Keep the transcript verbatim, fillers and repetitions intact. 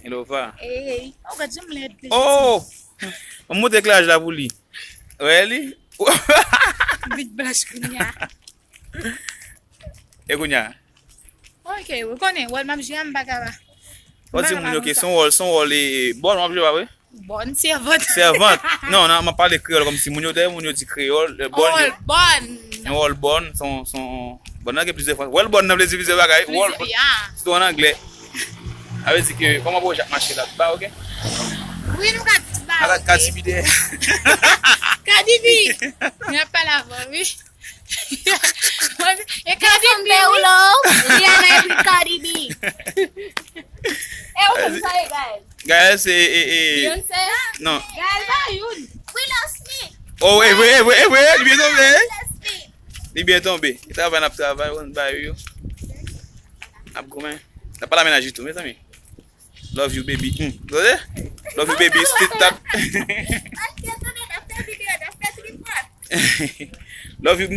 Elova. Ey, ou gad jan m lèd. Oh! M montre klaj la pou li. Wè li? Vit blanch kounye a. E kounye a? Ok, ou konnen, wòl m ap jwe a, m pa ka pa. Wòl timoun yo, ok, se yon wòl, se yon wòl e bòn w ap jwe, pa vre? Bòn, sèvant. Sèvant. Non, non, m ap pale kreyòl kòm si moun yo, dèyè moun yo di kreyòl, bòn. Wòl, bòn. Yon wòl bòn, se yon, se yon, bòn nan gen plizyè fwa. Wòl bòn nan vle di plizyè bagay. Wòl, Plizyè, ya. sitou an anglè. Sa vle di ke, kòman pou w ap mache la, ba, ok? Wi, nou ka di ba. Ala Cardi B dèyè. Cardi B. Mwen ap pale avè w, wi. E Cardi B, Tombe ou lo, Rihanna epi Cardi B. E ou konn sa e Gaël? Gaël se e e Beyoncé? Non. Gaël pa youn. Willow Smith. Oh, e vre, e vre, e vre, li byen tonbe. Willow Smith. Li byen tonbe. Li travay, n ap travay, w konn bagay yo. N ap goumen. N ap pale a mennaj li tou, mezanmi. Love you, baby. Hmm. Tande? Love you, baby. Still that. Achte tou net, achte video, achte tripod. Love you.